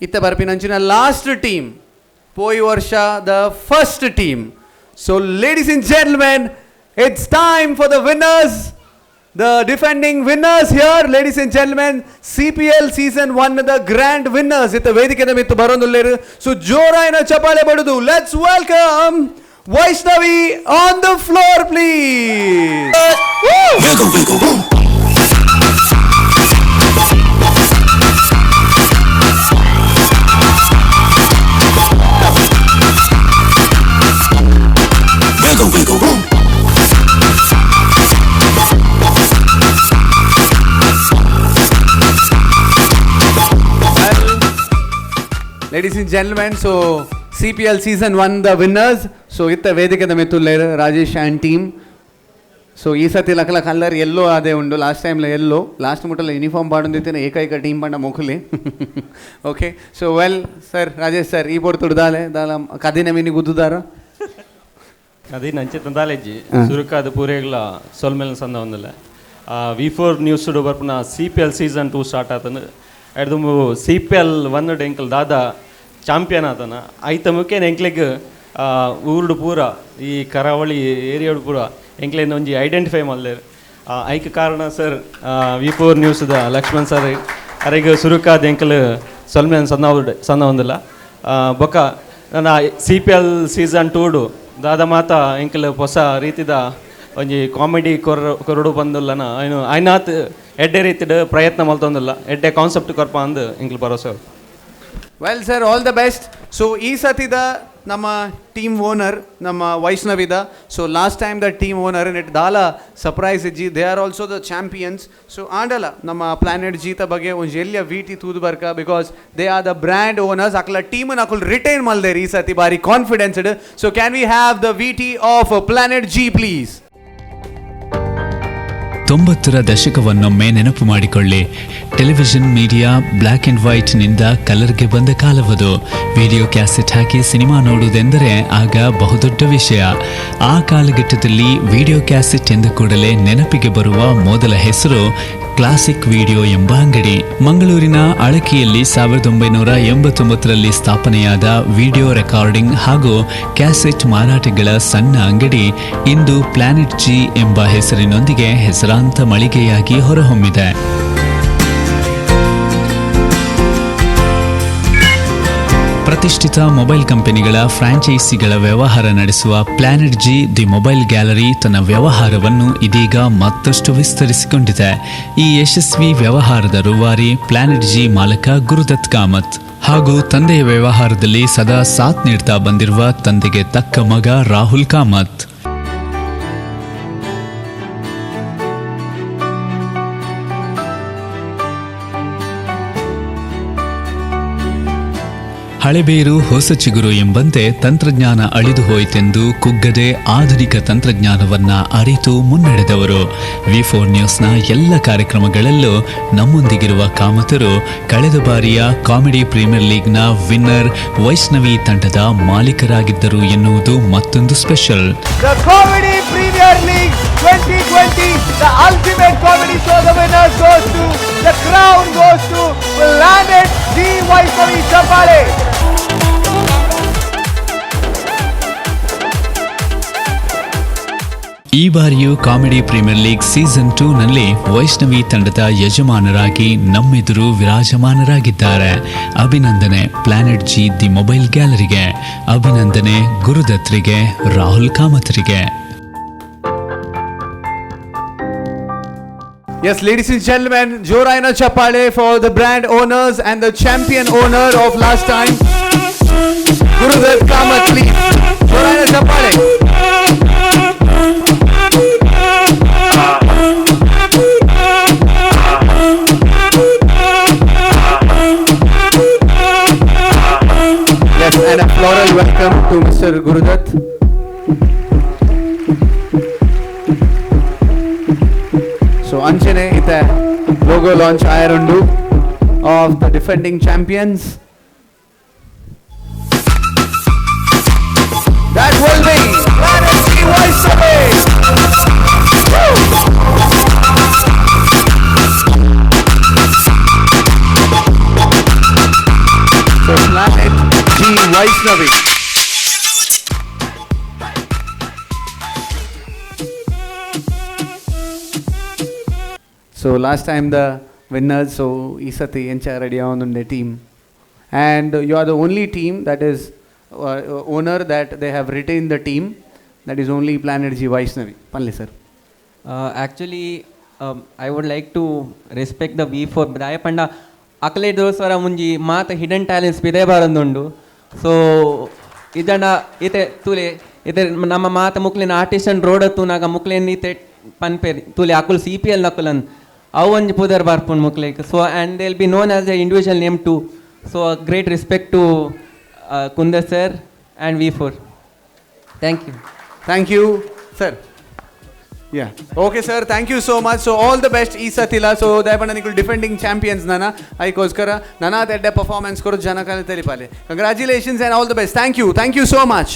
ಇತ್ತ ಬರ್ಪಿನಂಚಿನ last team, ಪೋಯಿ ವರ್ಷ the first team. So ladies and gentlemen, it's time for the winners, the defending winners here, ladies and gentlemen. CPL season 1, the grand winners ಇತ್ತ ವೇದಿಕೆದ ಮಿತ್ತು ಬರೋದುಲ್ಲೇರು. ಸೊ ಜೋರಾಯಿನ ಚಪಾಳೆ ಬಡುದು let's welcome Vaishnavi on the floor, please. Wiggle, wiggle, boom. Wiggle, wiggle, boom. Ladies and gentlemen, so CPL season 1, the winners. So ಇತ್ತ ವೇದಿಕೆದ ಮಿತ್ತುಲ್ಲೇರು Rajesh and team. ಸೊ ಈ ಸತಿ ಲಕಲ colour ಎಲ್ಲೋ ಅದೇ ಉಂಡು. Last ಟೈಮ್ಲ ಎಲ್ಲೋ, last ಮುಟ್ಟಲ uniform ಪಾಡೊಂದಿತ್ತಿನ ಏಕೈಕ team ಪಂಡ ಮೊಕುಲೆ. Okay, so well sir, Rajesh sir, ಈ ಪೊರ್ತುಡು ದಾಲೆ ದಾಲ ಕದಿನ ಮಿನಿ ಗುದ್ದುದಾರ? ಅದೇ ನಂಚೆ ತಂದಾಲೆಜ್ಜಿ. ಸುರುಕಾದ ಪೂರೇಗ್ಲ ಸೊಲ್ಮೆಲ್ ಸಂದ ಒಂದಲ್ಲ. ವಿ ಫೋರ್ ನ್ಯೂಸ್ ಬರ್ಪುನ CPL season 2 start ಆತನ. ಎಡ್ದು ಸಿಪಿಎಲ್ 1 ಎಂಕಲ್ ದಾದ ಚಾಂಪಿಯನ್ ಆತನ ಐತ ಮುಖೇನ ಎಂಕ್ಲೆಗ್ ಊರುಡು ಪೂರ, ಈ ಕರಾವಳಿ ಏರಿಯಾಡು ಪೂರ ಎಂಕ್ಲೆನ್ ಒಂಜಿ ಐಡೆಂಟಿಫೈ ಮಲ್ದೇರ್. ಐಕ್ ಕಾರಣ ಸರ್ ವಿ ಫೋರ್ ನ್ಯೂಸ್ದ ಲಕ್ಷ್ಮಣ್ ಸರ್. ಅರೆಗ್ ಸುರುಕಾದ ಎಂಕಲ್ ಸೊಲ್ಮೆನ್ ಸಣ್ಣ ಸಣ್ಣ ಒಂದಿಲ್ಲ. ಬೊಕ್ಕ ನನ್ನ ಸಿಪಿಎಲ್ ಸೀಸನ್ 2 ದಾದ ಮಾತ ಎಂಕಲ್ ಹೊಸ ರೀತಿದ ಒಂಜಿ ಕಾಮಿಡಿ ಕೊರಡು ಬಂದಿಲ್ಲನ ಐನು ಐನಾತ್ ಎಡ್ಡೆ ರೀತಿಡ್ ಪ್ರಯತ್ನ ಮಲ್ತೊಂದಿಲ್ಲ, ಎಡ್ಡೆ ಕಾನ್ಸೆಪ್ಟ್ ಕೊರ್ಪ ಅಂದ್ ಎಂಕಲ್ ಭರೋಸೆ. Well sir, all the best. So ಈ ಸತಿದ ನಮ್ಮ ಟೀಮ್ ಓನರ್ ನಮ್ಮ ವೈಷ್ಣವಿದ. So last time the team owner net ದಾಲ ಸರ್ಪ್ರೈಸ್ ಇಜ್ಜಿ, they are also the champions. So ಆಂಡಲ ನಮ್ಮ ಪ್ಲಾನೆಟ್ ಜೀತ ಬಗ್ಗೆ ಒಂಜಿ ಎಲ್ಲಿಯ ವಿಟಿ ತೂದು ಬರ್ಕ, because they are the brand owners. ಅಕ್ಲ team ಅಕುಲ್ retain ಮಲ್ದೇರ್ ಈ ಸತಿ ಬಾರಿ ಕಾನ್ಫಿಡೆನ್ಸ್ಡ್. So can we have the VT of Planet G, please? 90ರ ದಶಕವನ್ನೊಮ್ಮೆ ನೆನಪು ಮಾಡಿಕೊಳ್ಳಿ. ಟೆಲಿವಿಷನ್ ಮೀಡಿಯಾ ಬ್ಲ್ಯಾಕ್ ಅಂಡ್ ವೈಟ್ನಿಂದ ಕಲರ್ಗೆ ಬಂದ ಕಾಲವದು. ವಿಡಿಯೋ ಕ್ಯಾಸೆಟ್ ಹಾಕಿ ಸಿನಿಮಾ ನೋಡುವುದೆಂದರೆ ಆಗ ಬಹುದೊಡ್ಡ ವಿಷಯ. ಆ ಕಾಲಘಟ್ಟದಲ್ಲಿ ವಿಡಿಯೋ ಕ್ಯಾಸೆಟ್ ಎಂದ ಕೂಡಲೇ ನೆನಪಿಗೆ ಬರುವ ಮೊದಲ ಹೆಸರು ಕ್ಲಾಸಿಕ್ ವಿಡಿಯೋ ಎಂಬ ಅಂಗಡಿ. ಮಂಗಳೂರಿನ ಅಳಕಿಯಲ್ಲಿ 1989ರಲ್ಲಿ ಸ್ಥಾಪನೆಯಾದ ವಿಡಿಯೋ ರೆಕಾರ್ಡಿಂಗ್ ಹಾಗೂ ಕ್ಯಾಸೆಟ್ ಮಾರಾಟಗಳ ಸಣ್ಣ ಅಂಗಡಿ ಇಂದು ಪ್ಲಾನೆಟ್ ಜಿ ಎಂಬ ಹೆಸರಿನೊಂದಿಗೆ ಹೆಸರಾಂತ ಮಳಿಗೆಯಾಗಿ ಹೊರಹೊಮ್ಮಿದೆ. ಪ್ರತಿಷ್ಠಿತ ಮೊಬೈಲ್ ಕಂಪನಿಗಳ ಫ್ರಾಂಚೈಸಿಗಳ ವ್ಯವಹಾರ ನಡೆಸುವ planet G the mobile gallery ತನ್ನ ವ್ಯವಹಾರವನ್ನು ಇದೀಗ ಮತ್ತಷ್ಟು ವಿಸ್ತರಿಸಿಕೊಂಡಿದೆ. ಈ ಯಶಸ್ವಿ ವ್ಯವಹಾರದ ರೂವಾರಿ ಪ್ಲಾನೆಟ್ ಜಿ ಮಾಲಕ ಗುರುದತ್ ಕಾಮತ್ ಹಾಗೂ ತಂದೆಯ ವ್ಯವಹಾರದಲ್ಲಿ ಸದಾ ಸಾಥ್ ನೀಡ್ತಾ ಬಂದಿರುವ ತಂದೆಗೆ ತಕ್ಕ ಮಗ ರಾಹುಲ್ ಕಾಮತ್. ಹಳೆಬೇರು ಹೊಸ ಚಿಗುರು ಎಂಬಂತೆ ತಂತ್ರಜ್ಞಾನ ಅಳಿದು ಹೋಯಿತೆಂದು ಕುಗ್ಗದೆ ಆಧುನಿಕ ತಂತ್ರಜ್ಞಾನವನ್ನ ಅರಿತು ಮುನ್ನಡೆದವರು. ವಿ ಫೋರ್ ನ್ಯೂಸ್ನ ಎಲ್ಲ ಕಾರ್ಯಕ್ರಮಗಳಲ್ಲೂ ನಮ್ಮೊಂದಿಗಿರುವ ಕಾಮತರು ಕಳೆದ ಬಾರಿಯ ಕಾಮಿಡಿ ಪ್ರೀಮಿಯರ್ ಲೀಗ್ನ ವಿನ್ನರ್ ವೈಷ್ಣವಿ ತಂಡದ ಮಾಲೀಕರಾಗಿದ್ದರು ಎನ್ನುವುದು ಮತ್ತೊಂದು special. The Comedy Premier League 2020, the ultimate comedy show, the winner goes to, the crown goes to Planet G Vaishnavi. ಚಪ್ಪಾಳೆ. ಈ ಬಾರಿಯೂ ಕಾಮಿಡಿ ಪ್ರೀಮಿಯರ್ ಲೀಗ್ ಸೀಸನ್ 2 ನಲ್ಲಿ ವೈಷ್ಣವಿ ತಂಡದ ಯಜಮಾನರಾಗಿ ನಮ್ಮೆದುರು ವಿರಾಜಮಾನರಾಗಿದ್ದಾರೆ. ಅಭಿನಂದನೆ ಪ್ಲಾನೆಟ್ ಜಿ the mobile ಗ್ಯಾಲರಿಗೆ, ಅಭಿನಂದನೆ ಗುರುದತ್ರಿಗೆ, Rahul ಕಾಮತ್ರಿಗೆ. Yes, ladies and gentlemen, ಜೋರಾಯಿನ ಚಪ್ಪಾಳೆ for the brand owners and the champion owner of last time, Gurudatt Kamath, please. ಜೋರಾಯಿನ ಚಪ್ಪಾಳೆ. Yes, and a floral welcome to Mr. Gurudatt. So ಅಂಚನೆ ಇತ್ತ logo launch ಆಯರುಂಡು of the defending champions. That will be Planet G Vaishnavi. Woo! So last time the winners, so ಈ ಸತಿ ಎಂಚ ready ಆವೊಂದುಂಡೆ team? And you are the only team that is owner that they have retain the team, that is only Planet G Vaishnavi. ಪನ್ಲೆ sir. Actually, I would like to respect the V4. ದಾಯೆ ಪಂಡ ಅಕ್ಲೆ ದೋಸ್ವರ ಮುಂಜಿ ಮಾತ hidden talents ಪಿದೆ ಬಾರೊಂದುಂಡು. ಸೊ ಇಜಂಡ ಇತ್ತೆ ತೂಲೆ, ಇತ್ತೆ ನಮ್ಮ ಮಾತ ಮುಕ್ಲಿನ ಆರ್ಟಿಸ್ಟನ್ road ತೂನಾಗ ಮುಕ್ಲೇನ್ ಇತ್ತೆ ಪನ್ಪೇರಿ, ತೂಲೆ ಅಕುಲು ಸಿಪಿಎಲ್ ನಕುಲನ್, ಅವು ಒಂಜಿ ಪುದರ್ ಬರ್ಪುಂಡು ಮುಕ್ಲೆಗ್. So and they will be known as a individual name too. So great respect to Kundar sir and V4. Thank you. Thank you, sir. Yeah, okay sir, thank you so much. So all the best ಈ ಸತಿಲ. ಸೊ ದಯಪಂಡ ನಿಕುಲು defending champions ನನ, ಐಕೋಸ್ಕರ ನನಾತ್ ಎಡ್ಡೆ performance ಕೊರು ಜನಕಲೆ ತೆರಿಪಾಲೆ. Congratulations and all the best. Thank you, thank you so much.